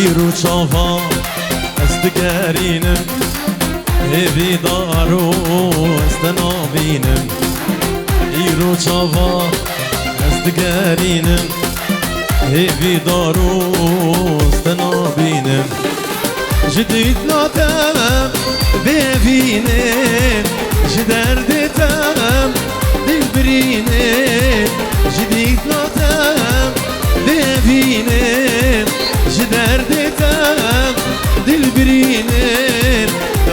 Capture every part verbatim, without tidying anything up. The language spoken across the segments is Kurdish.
Îro çava ez digerînim, hêvîdar û ez te nabînim. Îro çava ez digerînim, hêvîdar û ez te nabînim. Ji dîtina te bêvînê, ji derdê te dil birînê, ji dîtina te bêvînê, ji derdê te dil birînê.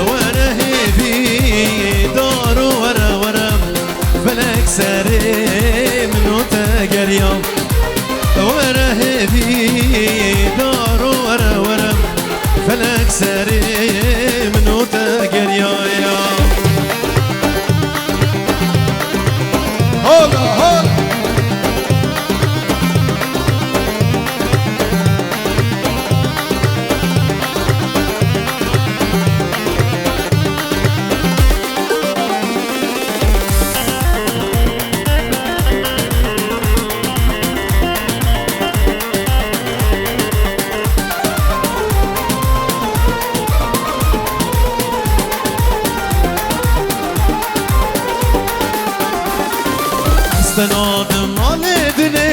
Were hêvî daro, were, were, felek serê min û te geriya. Were hêvî daro, were, were, felek serê min û te geriyaya. Hola, hola. Ez te nadim malê dinê,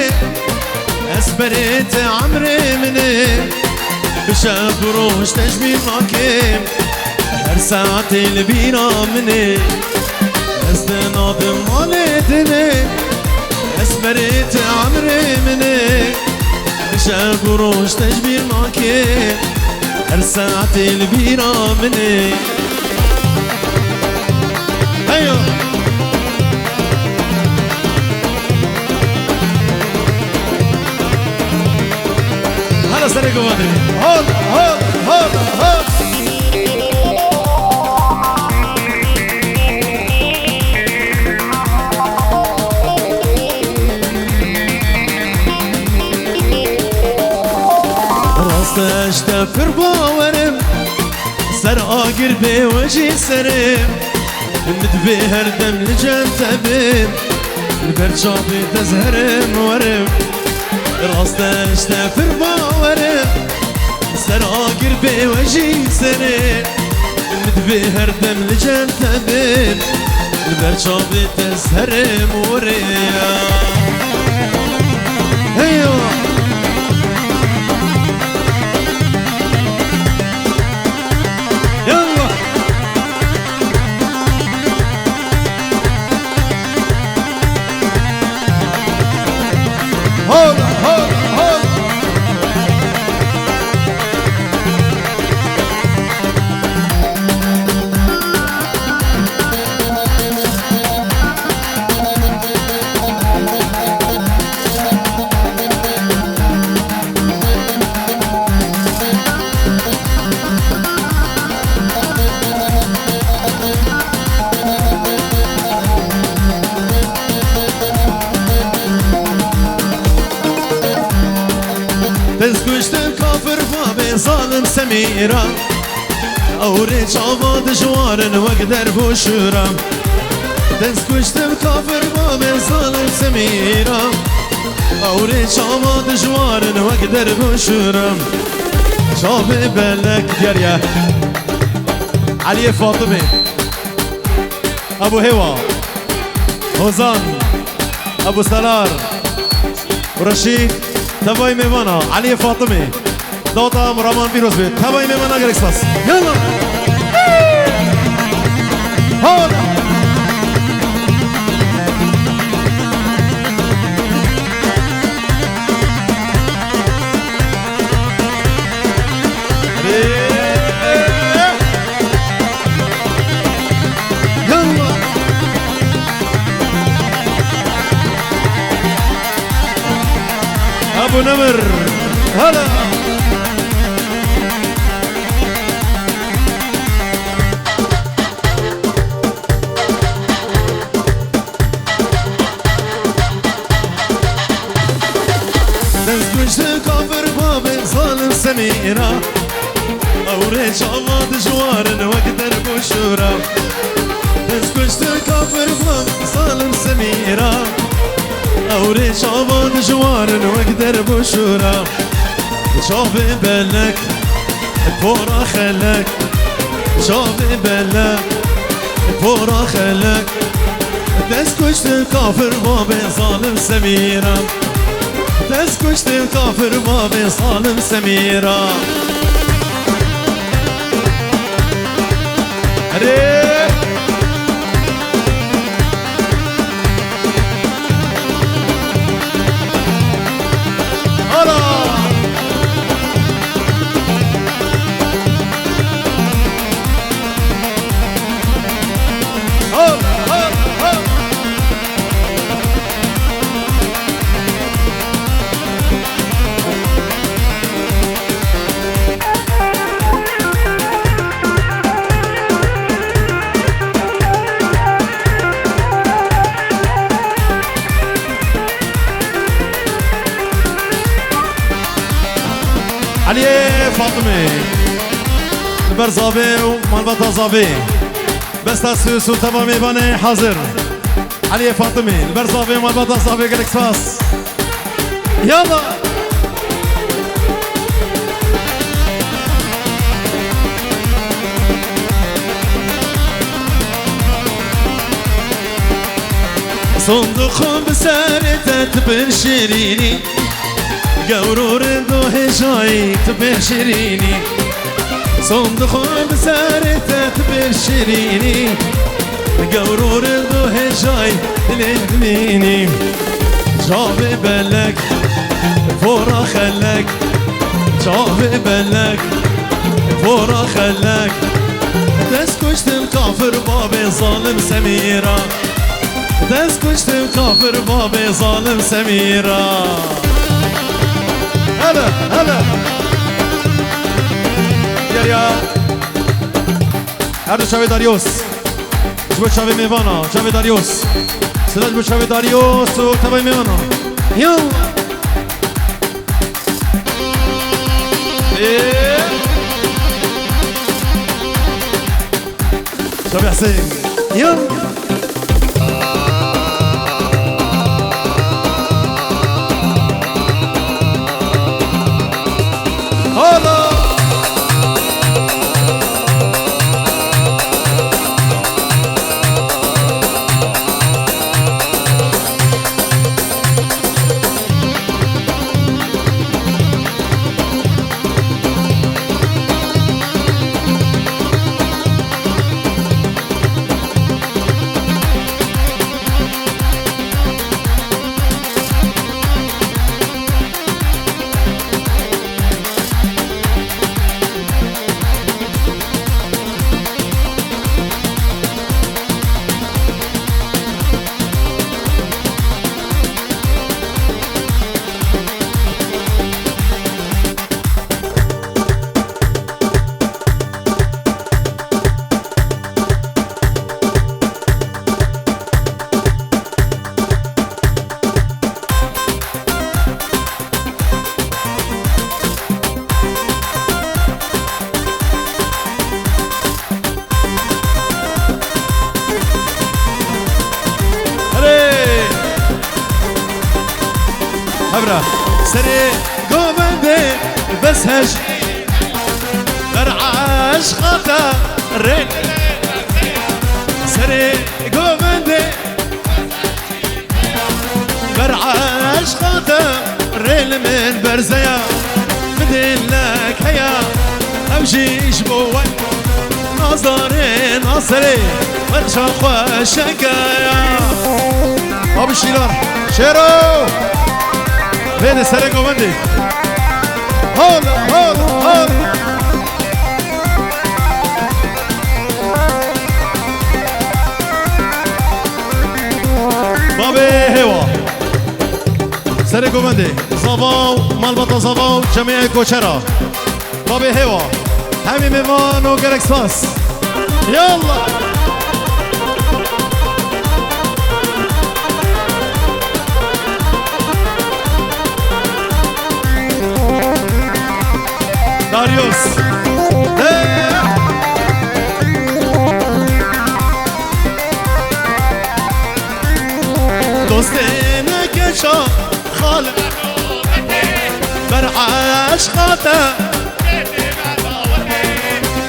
ez berê te emrê min ê. Bi şev û roj te ji bîr nakim, her saetê li bîra min ê. Ez te nadim malê dinê, ez berê te emrê min ê. Bi şev û roj te ji bîr nakim, her saetê li bîra min ê. Heyo! Hala serê gova dinê. Hol, hol, hol, hol! Rast e, ez ji te pir bawer im. Ser agir bê we jî serim. Min divê her dem li cem te bim. Li ber çavê te ez herim werim. Rast e, ez ji te pir bawer im. Ser agir bê we jî serim. Min divê her dem li cem te bim. Li ber çavê te ez herim werim. Heyo! Yallah! Hol, hol, hol! Te ez kuştim kafir babê zalim Semîra. Ew rê çava dijwar in wek derv û şûra. Te ez kuştim kafir babê zalim Semîra. Ew rê çava dijwar in wek derv û şûra. Çavê belek geriye. Eliyê Fatimê. Ebû Hêwa. Hozan. Ebû Selar. Reşîd. Tevayê mêvana. Eliyê Fatimê. Daweta Miraman pîroz be. Tevayê mêvana gelek spas. Yalla. Hol. Yalla. Ebû Nemir. Hala. Dest kuştî kafir babê zalim Semîra. Ew rê çava dijwarin wek derb û şûra. Dest kuştin kafir bab zalim Semîra. Ew rê çava dijwarin wek derb û şûra. Çavê belek, pora xelek. Çavê belek, pora xelek. Dest kuştin kafir babê zalim Semîra. Dest kuştin kafir babê zalim Semîra. Erê! Hala! Ho, ho, ho! Eliyê Fatimê. Li ber zavê û malbata zavê. Besta Sûs û teva mêvanê hazir. Eliyê Fatimê, li ber zavê û malbata zavê gelek spas. Yala! Sondiqo bi serê te tu pir şirînî. Gewro rind û hêjayî tu pir şirînî. Sondiqo bi serê te tu pir şirînî. Gewro rind û hêjayî dilê dimînî. Çavê belek, pora xelek. Çavê belek, pora xelek. Dest kuştin kafir babê zalim Semîra. Dest kuştin kafir babê zalim Semîra. Hele, hele. Gel ya. Her du çavê Darius. Ji bo çavê mêvana, çavê Darius. Sila ji bo çavê Darius û tevayê mêvana. Yo. Ê. Çavê Hesên. Yo. Hala! Erê! Hevra. Serê govendê bes hej. Ber eşqa te rê. Serê govendê. Ber eşqa te rê li min berzeya. Min dilek heya, ew jî ji bo we. Nazdarê naserê, berça xwe şekeya. Abi Şîlan, Şêro! Vêde serê govendê. Hol, hol, hol! Babê Hêwa. Serê govendê. Zava û malbata Zava û cemiyê Koçera. Babê Hêwa. Hemî mêvan û gelek spas. Yallah. Darius. De Eşqa te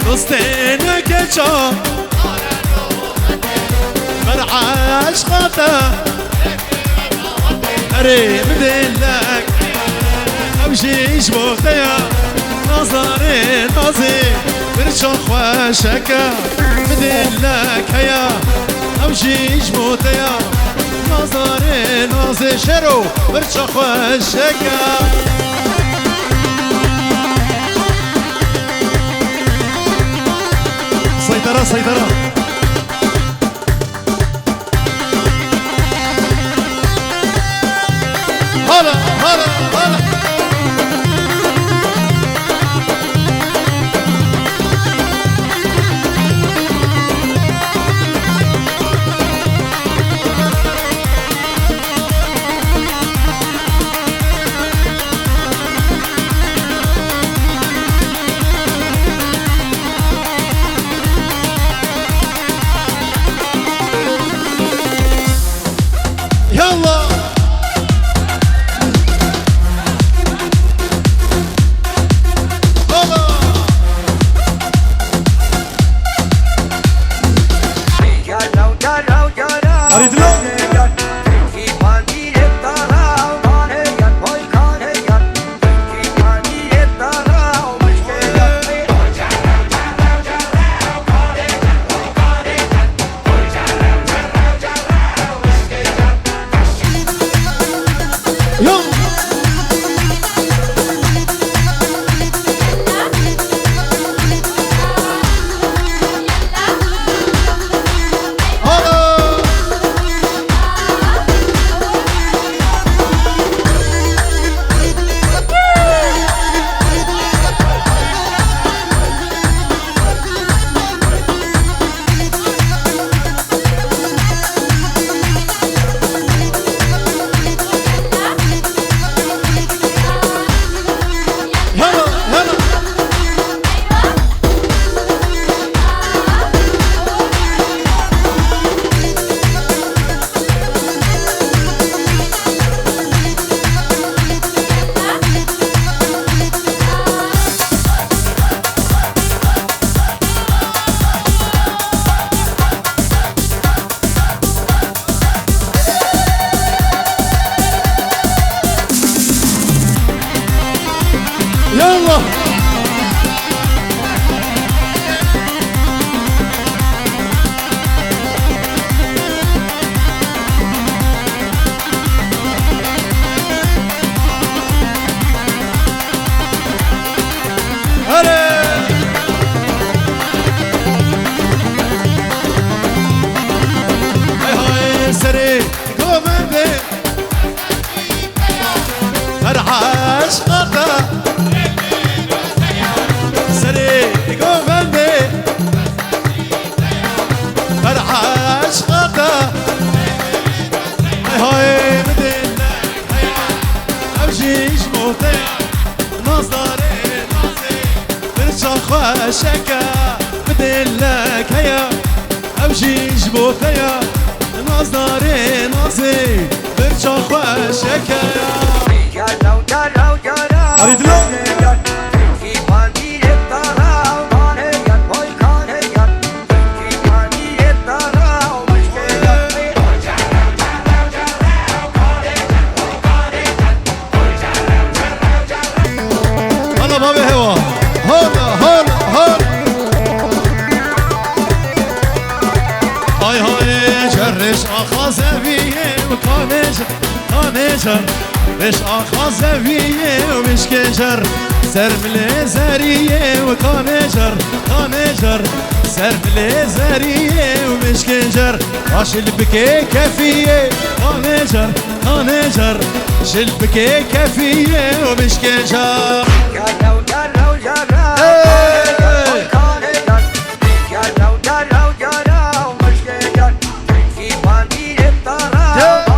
dostê nekeça. Ber eşqa te. Erê min dilek, ew jî ji bo te ya. Nazarê nazê, bir çok xweşeke. Min dilek heya, ew jî ji bo te ya. Nazarê nazê, şero, bir çok xweşeke. Seydara, seydara. Hala, hala, hala. Yallah. Baba. Arî dilo. Yallah. Here! Hey hay serê govendê. Her eşqa te. Serê govendê. Her eşqa te. Hey hay bidê. Ew jî ji bo te ya, nazdarê nazê, birça xweşeke, bi dilek heye. Ew jî ji bo te ya, nazdarê nazê, birça xweşeke. Arî dilo. Hala bavê hewa. Hala, hala, hala. Ay hay, cerrêş axa zeviyê û kanê cer, kanê cer. Rêş axa zeviyê û mişkê cer. Ser milê zeriyê û kanê cer, kanê cer. Ser milê zeriyê û mişkê cer. Aşil bikê kefiyê, kanê cer, kanê cer. Şil bikê kefiyê û mişkê cer. Hey!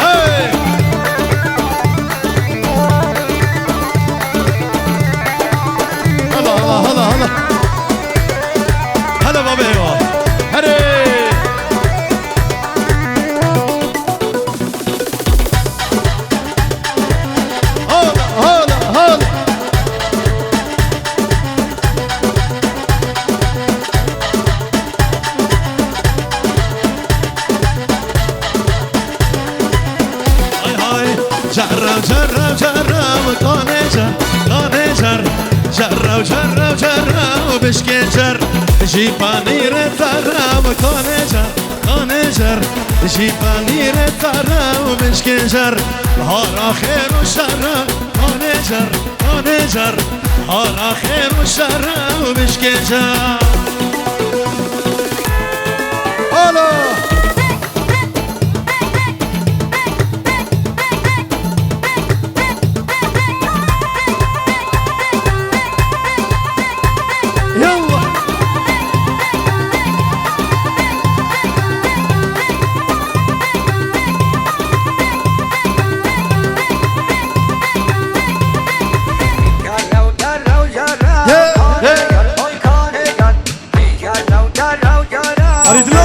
Hey! Hala, hala, hala, hala. Hala baba eyvah. Hadi. Panîre tara û kanê jar, kanê jar. Ji panîre tara û mişkê jar. Hara xêr û şer, kanê jar, kanê jar. Hara xêr û şer û mişkê jar. Alo! Yallah. He, he. Arî dilo.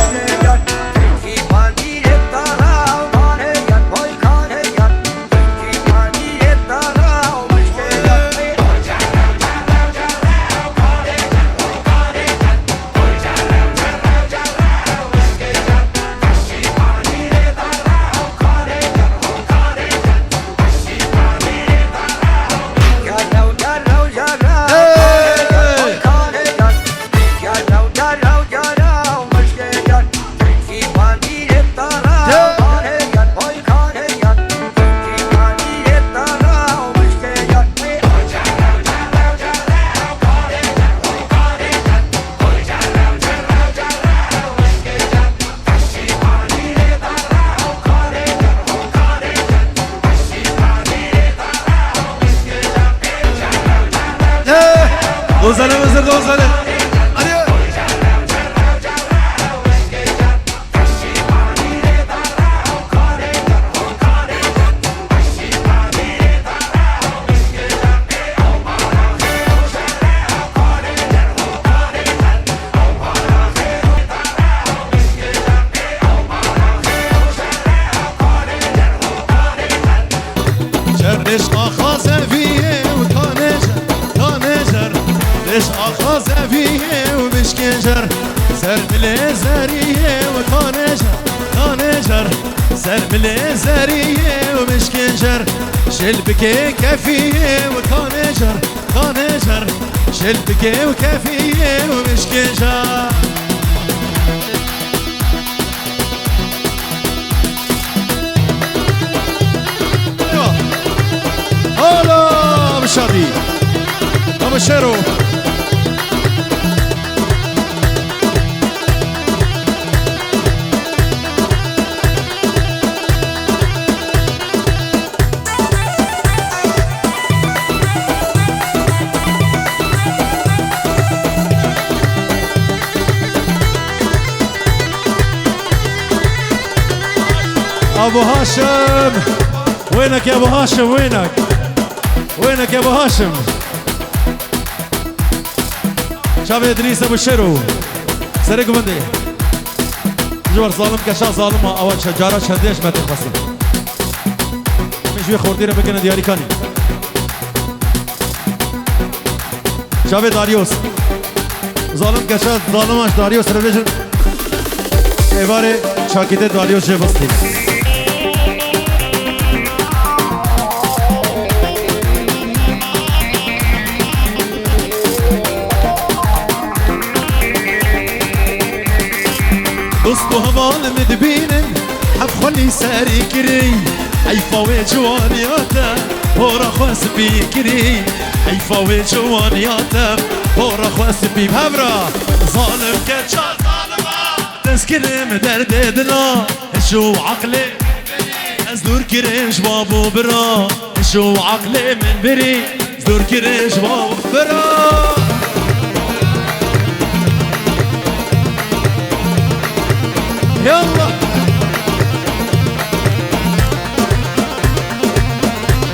Dozane, dozane, dozane. Hadi. Şer eşqa xazeviyê û kanê jar, kanê jar. Eşqa xazeviyê û mişkê jar. Ser milê zeriyê û kanê jar, kanê jar. Ser milê zeriyê û mişkê jar. Şil bikê kefiyê û kanê jar, kanê jar. Şil bikê û kefiyê û mişkê jar. Eywa. Hala bi şadî. Ama şero. Abu Haşim. Wênek Ebu Haşim, wênek. Wênek Ebu Haşim. Çavê Idrîs Ebu Şero. Serê guvendê. Ji ber zalim keşa zalim a, awa çe-, cara çendê ji me tê xwestin. Em ji wê xortî re bikene diyarî kanî. Çavê Daryos. Zalim keşa zalim a, ji Daryos re bêjin. Êvarê çakîtê Daryos jê bistîne. Dost û heval min dibînin, hef xwelî serî kirî. Eyfa wê ciwaniya te, pora xwe spî kirî. Eyfa wê ciwaniya te, pora xwe spî. Hevra, zalim keça zalima, dest kirim derdê dila. Hiş û eqlê, ez dûr kirim ji bab û bira. Hiş û eqlê min birî. Dûr kirin ji bo bira. Yallah.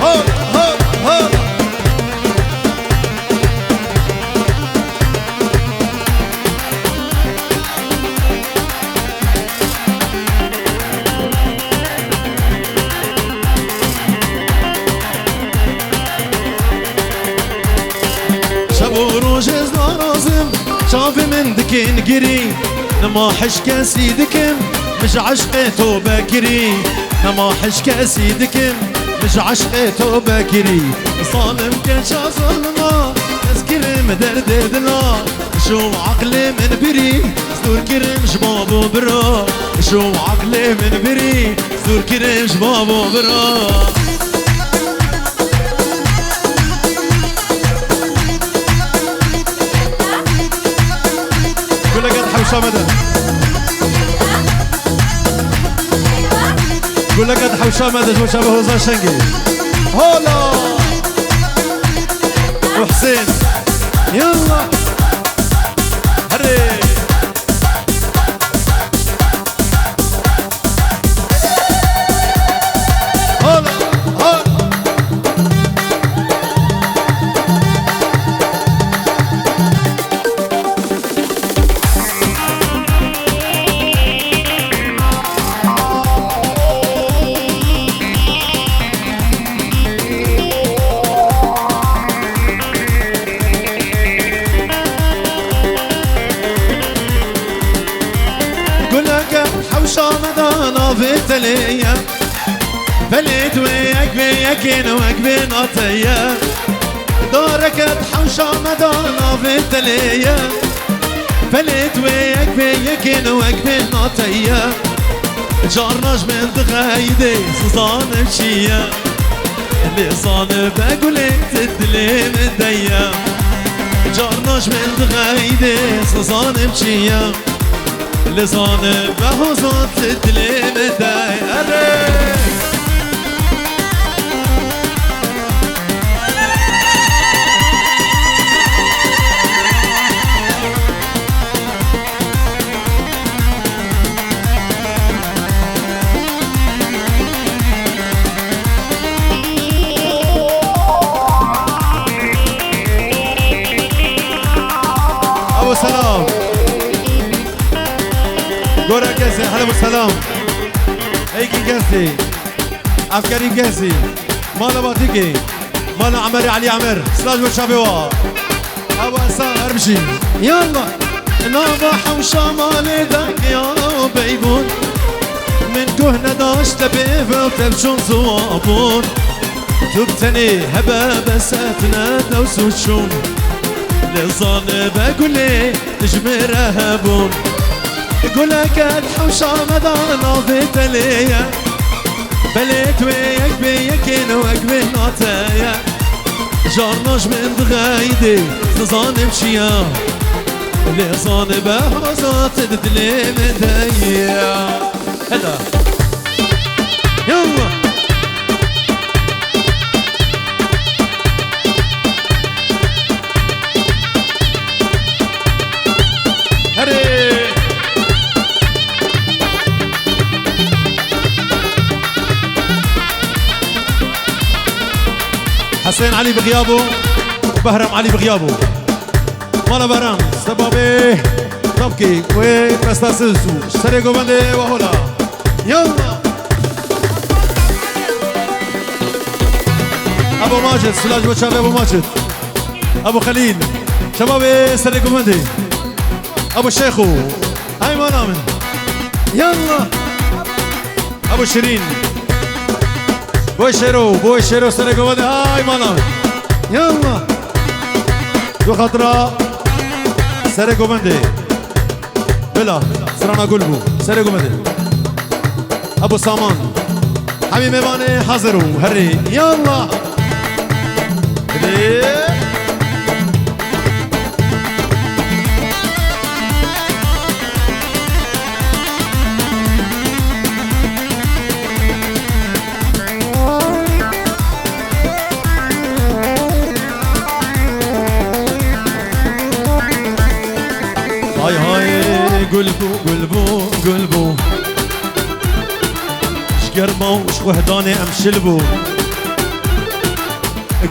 Hop, hop, hop. Şev û roj ez narazim, çavê min dikin girî. Nima hişkesî dikim, min ji eşqê to bekirî. Nima hişkesî dikim, min ji eşqê to bekirî. Zalim keça zalima, ez kirim derdê dila. Şo aqlê min birî, stûr kirim ji babo bira. Şo aqlê min birî, stûr kirim ji babo bira. Guleket hewşa me de. Guleket hewşa me de, ji bo çavê Hozan Şengê. Hola! Û Husên. Yallah! Herê! Hola! Hola! Guleke hewşa me da navê telê ye. Pelê tu wê yek bê yekê ne wek bê nate ye. Dareket hewşa me da navê telê ye. Pelê tu wê yek bê yekê ne wek bê nate ye. Carna ji min dixeyde nizanim çi ye. Lê zanibe gulê tu dilê min de ye. Carna ji min dixeyde nizanim çi ye. Lê zanibe Hozan tu dilê min de ye. Erê! Abo selam. Gora kesê, hello selam. Eyki kesê. Askerî kesê. Mala Batikê. Mala Emerê Elî Emer. Silav bo çavê wa. Abo Esa her bijî. Yallah. Nava hewşa malê de ya beybûn. Min guh nedaşt te pê ve tevçûn ziwa bûn. Tu bi tenê hebe besetine dews û çûn. Lê zanibe gulê ji min re hebûn. Guleke hewşa me da navê telê ye. Belê tu yê yek bê yekê ne wek bê nate ye. Carna ji min dixeyde, nizanim çi ye. Lê zanibe Hozan tu di dilê min de ye. Hela. Yallah. Herê. Hesên Elî bi xiyabû, Behram Elî bi xiyabû. Mala Behram, sebabê tabkê wê pestasiz û serê govendê we hola. Yallah. Ebo Macid, silav ji bo çavê Ebo Macid. Ebo Xelîl, şebabê serê govendê. Ebo Şêxo, hey mala min. Yallah. Ebo Şirîn. Boy Şêro, boy Şêro serê govendê, hey mala min. Yallah. Du xatira serê govendê. Bila, strana gul bû. Serê gumedê. Ebu Saman. Hemî mêvanê hazir û herê. Yallah. Hidê. Hay hay, gul bû, gul bû, gul bû. Ji germa û ji guhdanê em şil bû.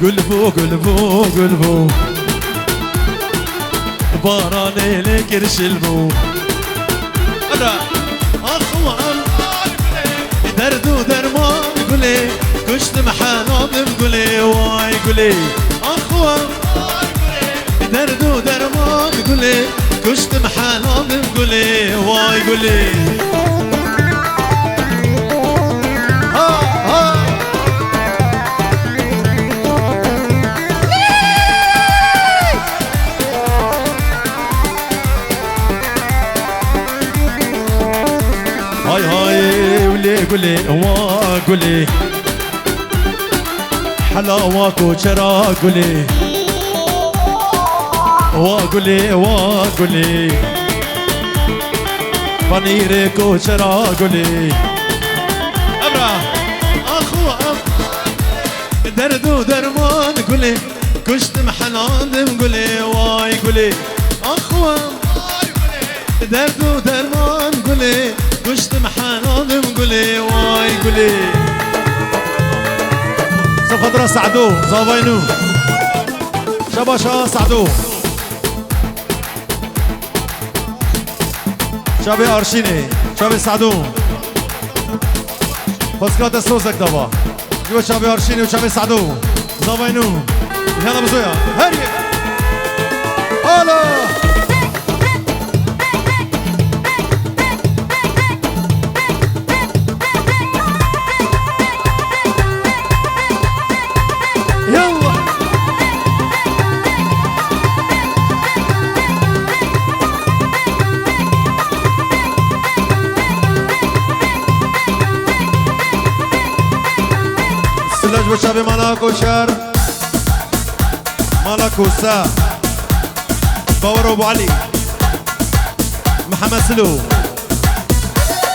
Gul bû, gul bû, gul bû. Baranê lê kir şil bû. Hela. Ax wan. Derd û derman gulê, kuştim helalim gulê, way gulê. Ax wan. Derd û derman gulê, kuştim helalim gulê, way gulê. Ha, ha. Gulê, wa gulê. Hela wa koçera gulê. Wa gulê, wa gulê. Panîrê koçera gulê. Ebra. Axu, em. Derd û derman gulê. Kuştim helalim gulê, vay gulê. Axu, em. Derd û derman gulê, kuştim helalim gulê, vay gulê. Sefadra Sado, zavay nû. Şabaşa Sado. Çavê Arşînê, çavê Sado. Xwezka te sozek dava. Ji bo çavê Arşînê û çavê Sado. Zavay nû. Hela bizoya. Her yek. Hala. Yallah. Silaj bo çavê mala koçer. Mala Kosa. Bawer Abu Ali. Mihemed Silo.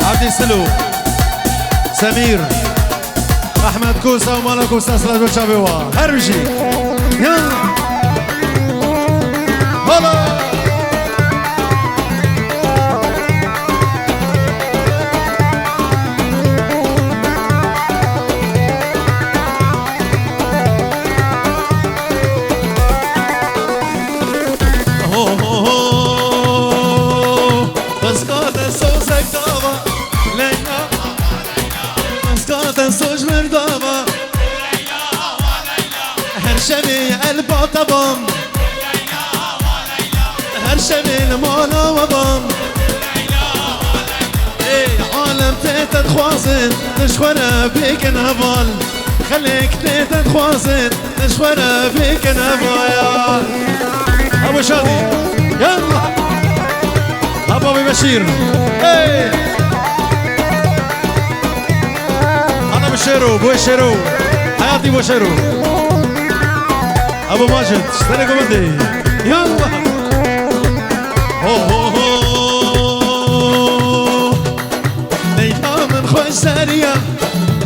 Abdî Silo. Semîr. Ehmed Kosa û mala Kosa, silav çavê wa. Her bijî. Ya. Hala. Ho, ho, ho. Xwezka te sozek dava, Leyla. Xwezka te soz min dava. Her şevê el bata bam. Her şevê li mala we bam. Ê, alem tê te dixwazin, tu ji xwe re bêkin heval. Xelk tê te dixwazin, tu ji xwe re bêkin hevaya. Hebo şadî. Yallah. Hebo Beşîr. Ê. Ana bi şêro, bo şêro. Heyatî bo şêro. Ebo Macid, serê gomendê. Yallah. Ho, ho, ho. Leyla min xweş zeriya.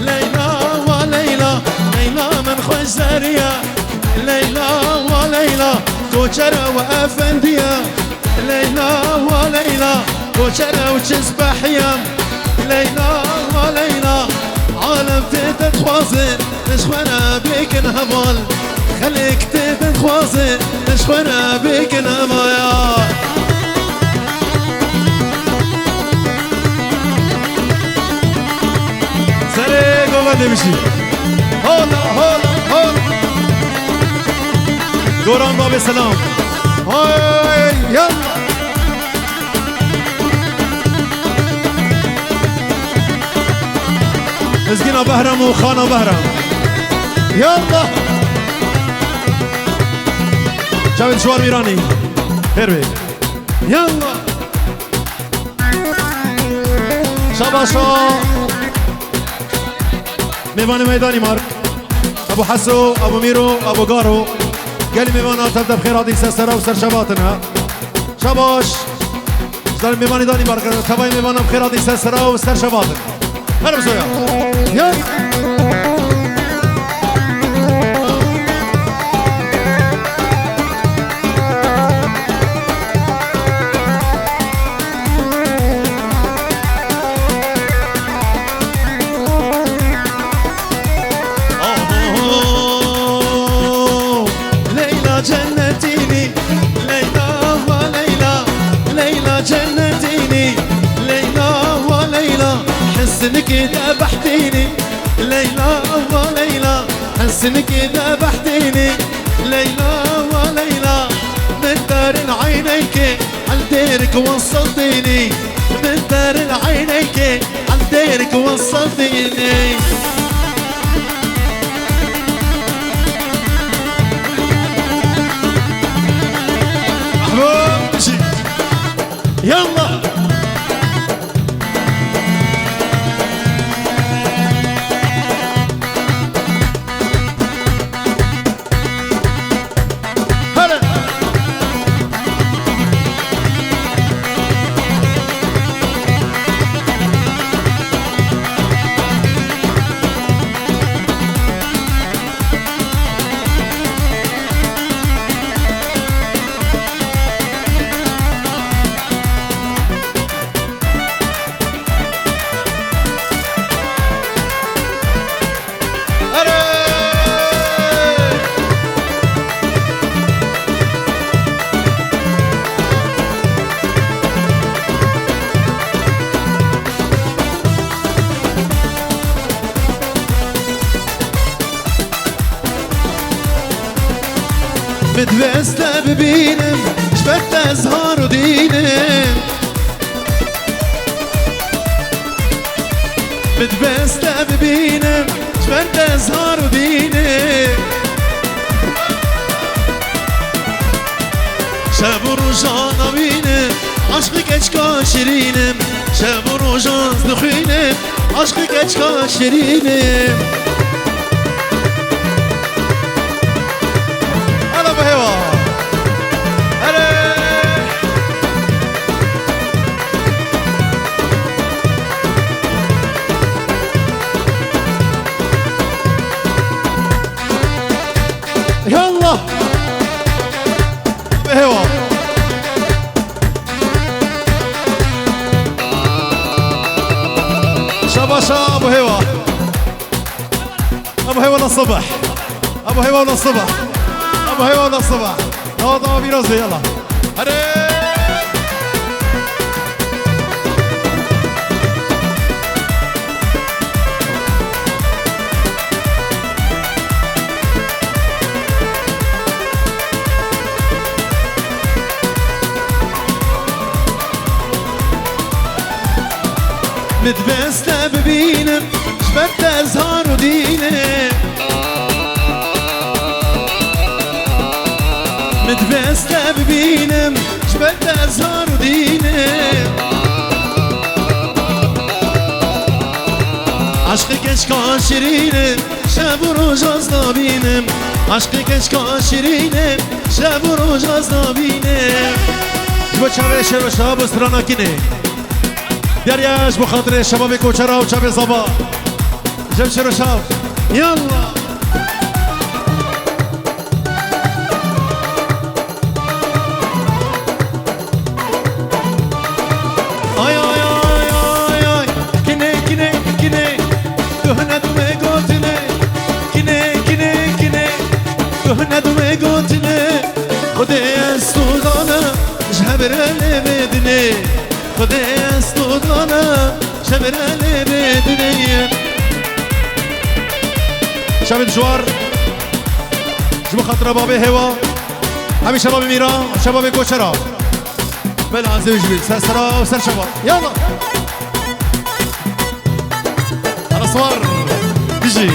Leyla wa Leyla. Leyla min xweş zeriya. Leyla wa Leyla. Koçera we efendiya. Leyla wa Leyla. Koçera û çizbehiya. Leyla wa Leyla. Alem tê te dixwazin. Ji xwe re bêkin heval. Xelk tê te dixwazin, ji xwe re bêkin hevaya. Serê govendê bijî. Hola, hola, hola. Goran babê selam. Hay, yallah. Mizgîna Behram û Xana Behram. Yallah. Çavên Şuar Mîranî. Xêr be. Yallah. Şabaşa. Mêvanê me Danîmark. Ebo Heso, Ebo Mîro, Ebo Garo. Gelî mêvana tev de bi xêr hatî ser sera û ser şevatine. Şabaş. Ji dalê mêvanê Danîmark, tevayê mêvanan bi xêr hatî ser sera û ser şevatine. Her bisoya. Ya. Leyla cennetînî, Leyla wa Leyla, Leyla cennetînî, Leyla wa Leyla, hesinikî de behtînî, Leyla wa Leyla, hesinikî de behtînî, Leyla wa Leyla, min derin eyneyke, Al dêrik wesiltînî, min derin eyneyke, al dêrik wesiltînî. Ahmet, yallah. Min divêst te bibînim, ji ber te ez har û dînim. Min divêst te bibînim, ji ber te ez har û dînim. Şev û rojan nabînim, aşqê keçika şirînim. Şev û rojan ez dixwînim, aşqê keçika şirînim. Hele bi hêva. Hele. Yallah. Bi hêva. Şabaşa Abu Hêva. Abu Hêva la sabah. Abu Hêva la sabah. Abu Hêva la sabah. Daha daha biraz da yala. Hadi. Min divêst te bibînim, ji ber te ez har û dînim. Min divêst te bibînim, ji ber te ez har û dînim. Aşqê keçika şirînim, şev û roja ez nabînim. Aşqê keçika şirînim, şev û roja ez nabînim. Ji bo çavê Şêro Şab û strana Kinê. Diyar ya ji bo xatirê şebabê Koçera û çavê Zava. Cem Şêro Şab. Yallah. Ay, ay, ay, ay, ay. Kinê, kinê, kinê. Duhne dume gotine. Kinê, kinê, kinê. Duhne dume gotine. Xwedê ez tu dana, ji hev re lê bê dinê. Xwedê ez tu dana, ji hev re lê bê dinê. Şevê dijwar. Ji bo xatira babê Hêwa. Hemî şebabê Mîra, şebabê Koçera. Bela ez ê ji ser sera û ser şeva. Yallah. Ara swar. Bijî.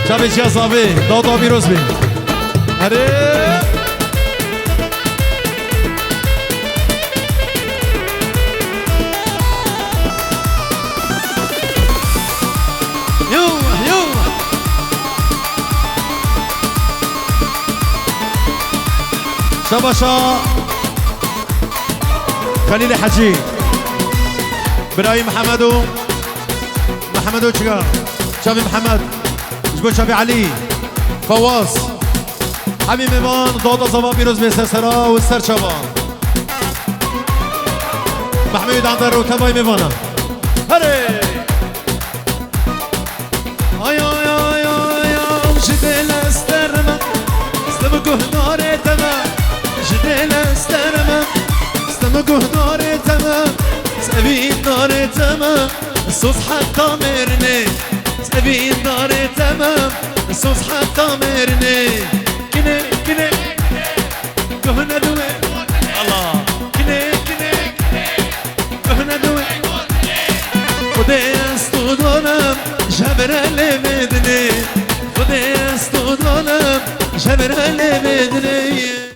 Çavê Cihaz abi, dawda pîroz bê. Erê. Yallah, yallah. Şabaşa Xelîlê Hecî. Birayî Mihemedo. Mihemedo çika. Çavî Mihemed. Ji bo çavî Elî. Fawaz. Hemî mêvan, dawda zava pîroz bê ser sera û ser çava. Mehmûd Ander û tevayî mêvana. Herê! Ay, ay, ay, ay, ay, ji dê lester me, stim guhdarê te me, ji dê lester me, stim guhdarê te me, sevîndarê te me, soz heta mêrnê, sevîndarê te me, soz heta mêrnê. Kinê, kinê, guhne duê. Allah. Kinê, kinê, kinê. Guhne duê. Xwedê ez tu donim, ji hev re lê bê dinê. Xwedê ez tu donim, ji hev re lê bê dinê.